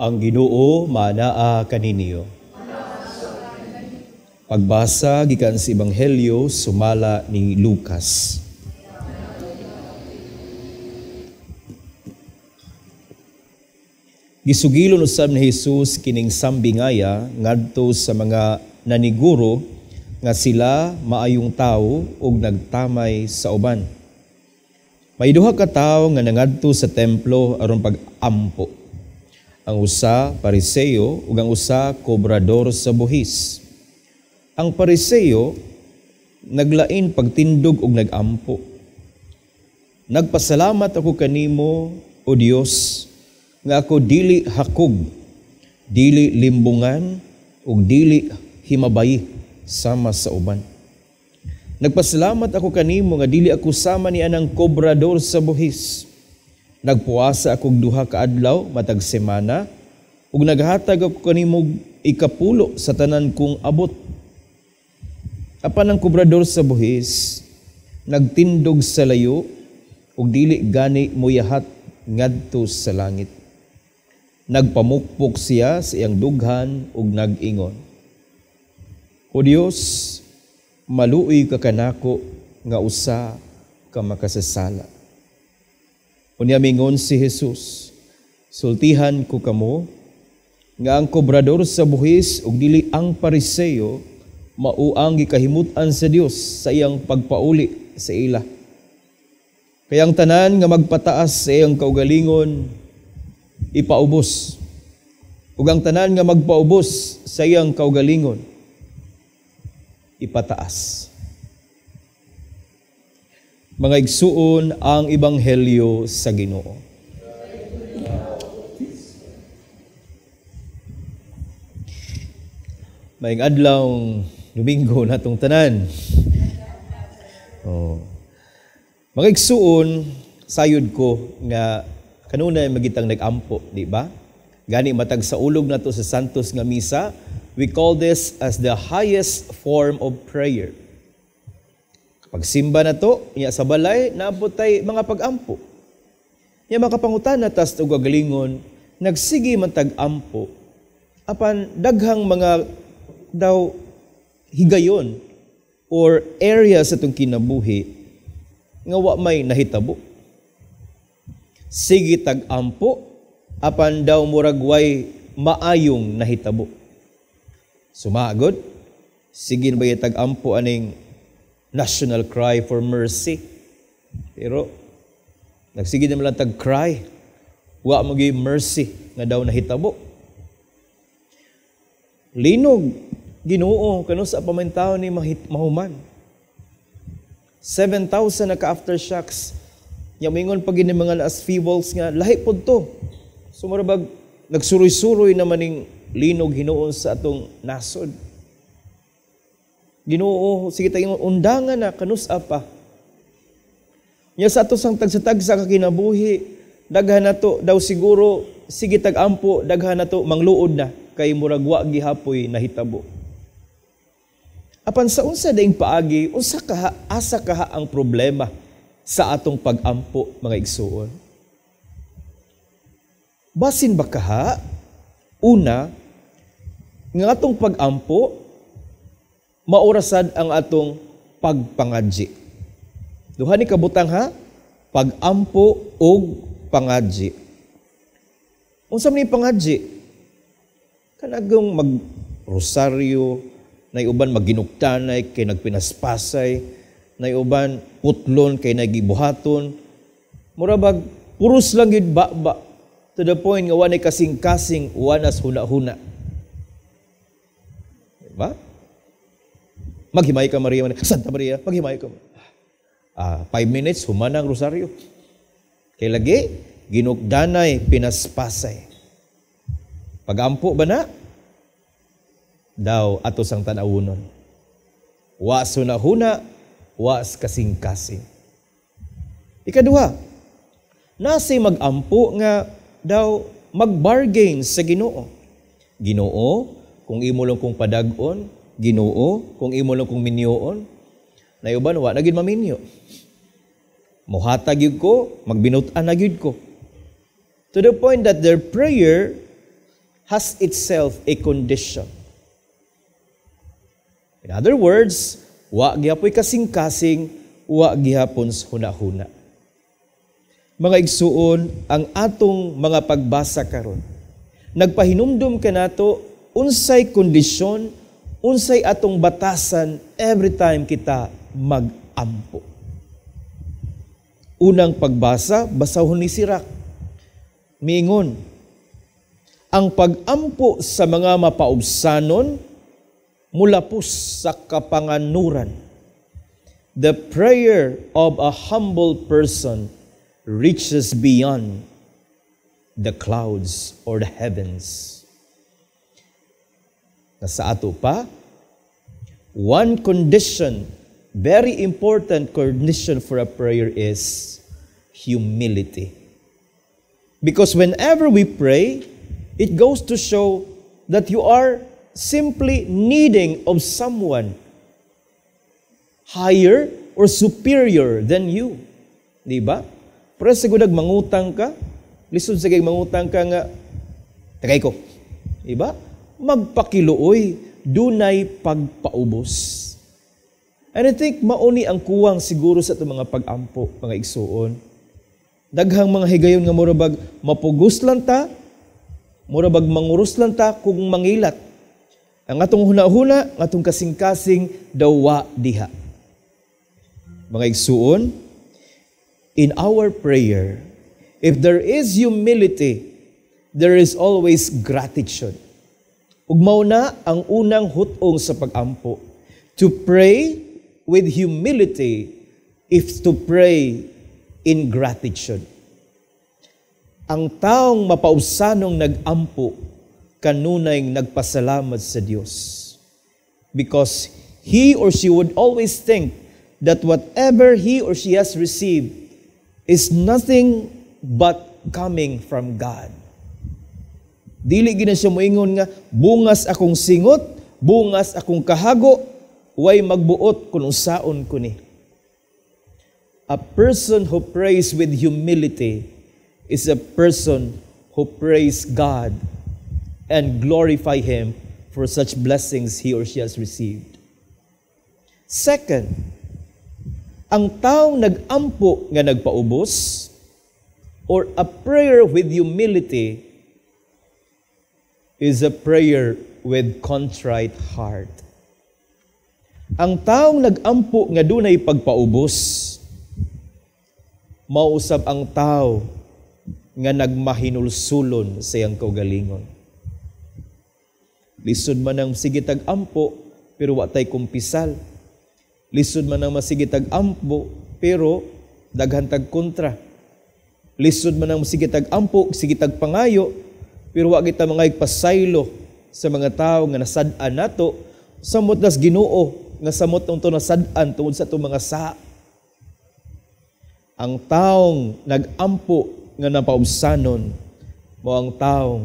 Ang Ginoo manaa kaninyo. Pagbasa gikan sa Ebanghelyo sumala ni Lucas. Gisugilon usab ni Jesus kining sambingaya ngadto sa mga naniguro nga sila maayong tawo ug nagtamay sa uban. May duha ka tawo nga nangadto sa templo aron pag-ampo. Ang usa Pariseo ug ang usa kobrador sa buhis. Ang Pariseo naglain pagtindog og nagampo. Nagpasalamat ako kanimo, o Dios, nga ako dili hakog, dili limbungan ug dili himabayi sama sa uban. Nagpasalamat ako kanimo nga dili ako sama ni anang kobrador sa buhis. Nagpuasa akog duha ka adlaw matag semana ug naghatag ako kanimo ikapulo sa tanan kong abot. Apan ang kobrador sa buhis nagtindog sa layo ug dili gani moyahat ngadto sa langit. Nagpamukpok siya sa iyang dughan ug nag-ingon, O Dios, maluoy ka kanako nga usa ka makasasala. Unya mingon si Jesus, sultihan ko kamo nga ang kobrador sa buhis ug dili ang Pariseo mao ang gikahimut-an sa Dios sa iyang pagpauli sa ila. Kaya ang tanan nga magpataas sa iyang kaugalingon ipaubos, ug ang tanan nga magpaubos sa iyang kaugalingon ipataas. Mga igsuon, ang Ebanghelyo sa Ginoo. Maayong adlaw Domingo natong tanan. Oh. Mga igsuon, sayod ko nga kanunay magitang nag-ampo, di ba? Gani matag sa ulog nato sa Santos nga misa, we call this as the highest form of prayer. Pagsimba na to, niya sa balay, naabot tay mga pag-ampo. Niya makapangutana tas og galingon, nagsige man tag-ampo, apan daghang mga daw higayon or area sa itong kinabuhi nga wa may nahitabo. Sige tag-ampo, apan daw murag way maayong nahitabo. Sumagod, sige ba tag-ampo aning national cry for mercy. Pero nagsige naman lang tag-cry, wa magi mercy nga daw nahitabo. Linog, Ginoo, kano sa pamintaw ni mahuman. 7,000 na ka-aftershocks. Yamingon pag gini mga as feebles nga, lahi pod to. So marabag, nagsuroy-suroy naman ning linog hinuon sa atong nasod. Ginoo, sige tayong undangan na, kanusa pa. Nya sa ato sang tagsa-tagsa kakinabuhi, daghan na to, daw siguro, sige tag-ampo, daghan na to, mangluod na, kay murag wa gihapoy nahitabo. Apan sa unsa daing paagi, unsa kaha, asa kaha ang problema sa atong pag-ampo, mga igsuon? Basin ba kaha? Una, nga atong pag-ampo, maorasad ang atong pagpangadji. Duha ni kabutang ha, pag-ampo og pangadji. Unsa man ni pangadji? Kanagong mag-rosaryo, nay uban magginuktanay kay nagpinaspasay, nay uban putlon kay nagibuhaton. Mura bag puros lang gid ba to the point nga wa nay kasing-kasing, wa nas huna-huna. Diba? Maghimay ka Maria, Santa Maria, maghimay ka. 5 minutes, humana ang rosaryo. Kay lagi, ginukdanay, pinaspasay. Pag-ampo ba na? Daw ato sang tan-awunon. Wa sunahuna, wa kasing-kasing. Ikaduha, nasi mag-ampo nga daw mag-bargain sa Ginoo. Ginoo, kung imo lang kong padag-on, Ginoo, kung imo lang kong minyoon, nayuban wa na gid maminyo. Mohatag gyud ko, magbinut-an na gyud ko. To the point that their prayer has itself a condition. In other words, wa gihapoy kasing-kasing, wa gihapon sa huna-huna. Mga igsuon, ang atong mga pagbasa karon nagpahinumdum kanato unsay kondisyon, unsay atong batasan every time kita mag-ampo. Unang pagbasa, basahon ni Sirach. Miingon, ang pag-ampo sa mga mapaubsanon mulapos sa kapanganuran. The prayer of a humble person reaches beyond the clouds or the heavens. Nasa ato pa, one condition, very important condition for a prayer is humility. Because whenever we pray, it goes to show that you are simply needing of someone higher or superior than you. Di ba? Pero siguro mangutang ka, lisod sa kay mangutang ka nga, "Tagay ko." Di ba? Magpakiluoy, dunay pagpaubos. And I think mauni ang kuwang siguro sa itong mga pag-ampo, mga igsuon. Daghang mga higayon nga murabag mapugos lang ta, murabag manguros lang ta kung mangilat. Ang atong huna-huna, ang atong kasing-kasing dawa diha. Mga igsuon, in our prayer, if there is humility, there is always gratitude. Ug mao na ang unang hutong sa pag-ampo. To pray with humility is to pray in gratitude. Ang taong mapaubsanong nag-ampo, kanunay nagpasalamat sa Dios. Because he or she would always think that whatever he or she has received is nothing but coming from God. Dili gina siya moingon nga bungas akong singot, bungas akong kahago, way magbuot kung unsaon ko ni. A person who prays with humility is a person who prays God and glorify Him for such blessings he or she has received. Second, ang taong nag-ampo nga nagpaubos or a prayer with humility is a prayer with contrite heart. Ang taong nag-ampo nga dunay pagpaubos, mausab ang tao nga nagmahinulsulon sa iyang kaugalingon. Lisod man ang sige tag-ampo pero wa tay kumpisal. Lisod man ang masige tag-ampo pero daghan tag kontra. Lisod man ang sige tag-ampo, sige tag pangayo pero wa kita mga pasaylo sa mga tao nga nasad-an nato, samot nas Ginoo nga samot unto nasad-an tungod sa atong mga sa. Ang taong nag-ampo nga napaubsanon mao ang taong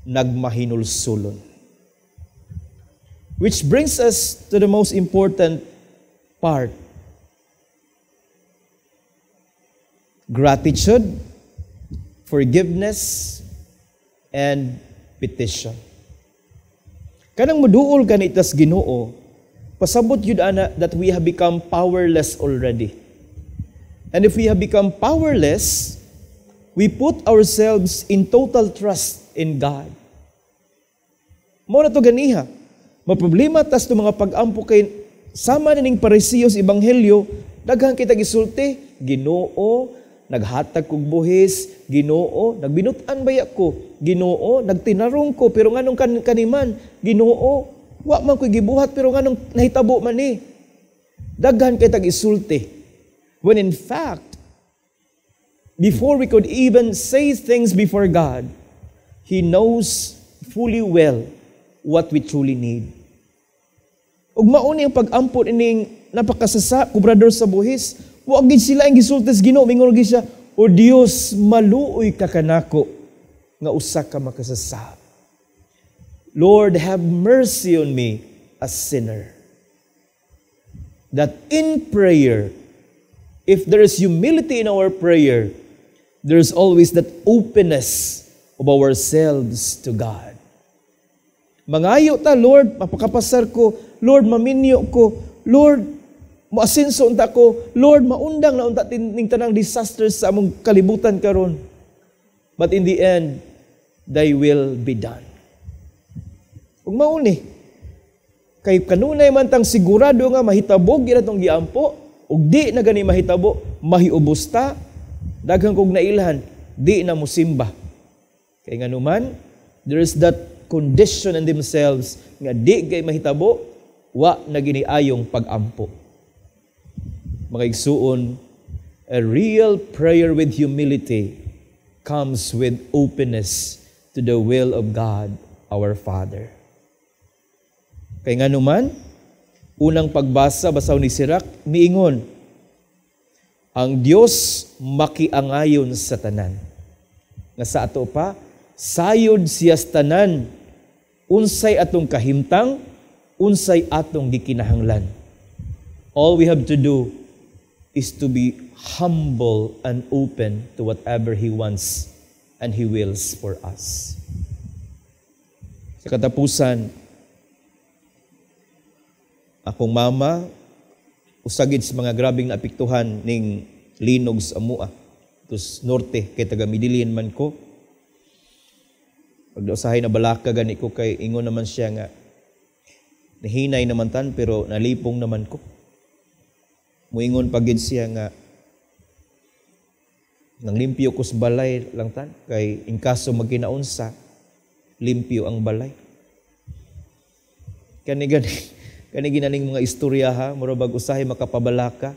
nagmahinulsulon. Which brings us to the most important part. Gratitude, forgiveness, and petition. Kanang muduol kanitas Ginoo, pasabot yun ana that we have become powerless already. And if we have become powerless, we put ourselves in total trust in God. Mao na to ganiha. Maproblema tas to mga pag-ampo kay sama na ning Parisiyo sa Ebanghelyo, daghan kita gisulti, "Ginoo, naghatag kog buhis, Ginoo, nagbinut-an baya ko, Ginoo, nagtinarong ko, pero nganong kaniman, Ginoo, wa man ko'y gibuhat, pero nganong nahitabo man ni?" Daghan kay tag isulti. When in fact, before we could even say things before God, He knows fully well what we truly need. Ug mauni ang pag-ampon ining napakasasa, kubrador sa buhis. Wa gid sila ang gisulti sa Ginoo, mingon gid siya, "O Dios, maluoy ka kanako nga usa ka makasasa. Lord, have mercy on me, a sinner." That in prayer, if there is humility in our prayer, there is always that openness of ourselves to God. Mangayo ta, "Lord, mapakapasar ko. Lord, maminyo ko. Lord, moasenso unta ko. Lord, maundang na unta ning tanang disasters sa among kalibutan karon." But in the end, Thy will be done. Ug mao ni, kay kanunay man tang sigurado nga mahitabo gyud atong giampo, ug di na gani mahitabo, mahiubos ta. Daghan kog nailhan, di na musimba. Kay nganuman, there is that condition in themselves nga di kay mahitabo, wa na giniayong pagampo. Mga igsuon, a real prayer with humility comes with openness to the will of God our Father. Kay nganuman, unang pagbasa basaw ni Sirach, miingon, ang Dios makiangayon sa tanan. Nga sa ato pa, sayod siya sa tanan, unsay atong kahimtang, unsay atong gikinahanglan. All we have to do is to be humble and open to whatever He wants and He wills for us. Sa katapusan, akong mama, usa gid sa mga grabing naapektuhan ning linog sa amua. Tus norte, kay taga Medellin man ko. Pag usahay na balaka gani ko kay ingon naman siya nga nahinay naman tan pero nalipong naman ko. Muingon pa gid siya nga nang limpyo ko sa balay lang tan kay in kaso magkinaunsa, limpyo ang balay. Kani gani kani ginaning mga istorya ha, mura bag usahay makapabalaka.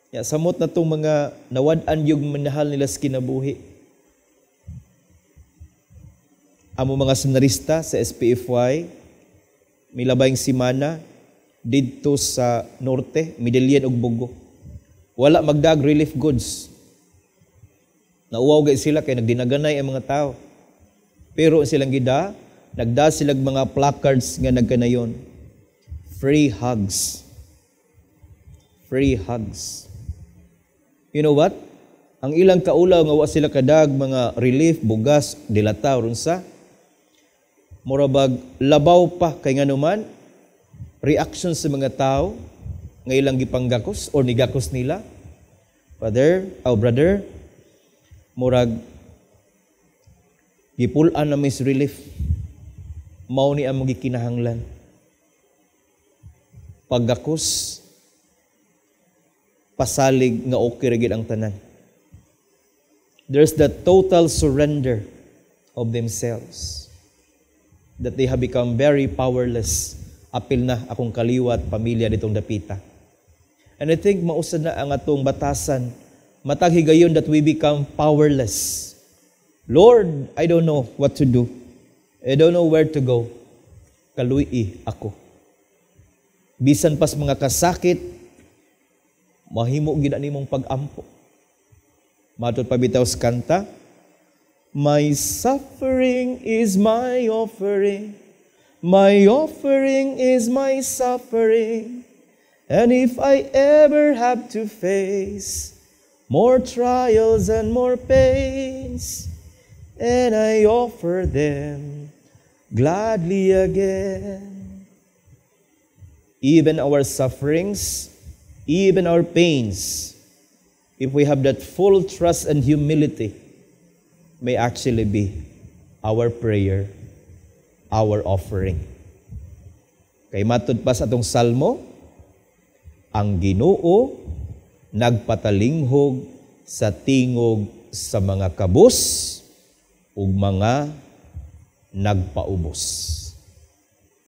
Ya, samot na tong mga nawad-an yung manahal nila sa kinabuhi. Amo mga seminarista sa SPFY, milabayng simana didto sa norte, Medellin ug Bogo. Wala magdag relief goods. Nauwaw gay sila kay nagdinaganay ang mga tao. Pero silang gida, nagda silag mga placards nga nagkanayon. Free hugs. Free hugs. You know what? Ang ilang kaulaw nga wa sila kadag mga relief, bugas, dilata, runsa. Murabag labaw pa kay nganuman reaction sa mga tao nga ilang gipanggakos or nigakos nila. Father, oh brother, murag gipul-an na mis relief. Mao ni ang gikinahanglan. Paggakos, pasalig nga okay ra gid ang tanan. There's the total surrender of themselves that they have become very powerless. Apil na akong kaliwat, pamilya ditong dapita. And I think mausad na ang atong batasan, matag higayon that we become powerless. Lord, I don't know what to do. I don't know where to go. Kaluy ako. Bisan pas mga kasakit, mahimo gid nimong pag-ampo. Matod pa bitaw sa kanta, "My suffering is my offering. My offering is my suffering. And if I ever have to face more trials and more pains, and I offer them gladly again." Even our sufferings, even our pains, if we have that full trust and humility, may actually be our prayer, our offering. Kay matud pa sa atong salmo, ang Ginoo nagpatalinghog sa tingog sa mga kabus ug mga nagpaubos.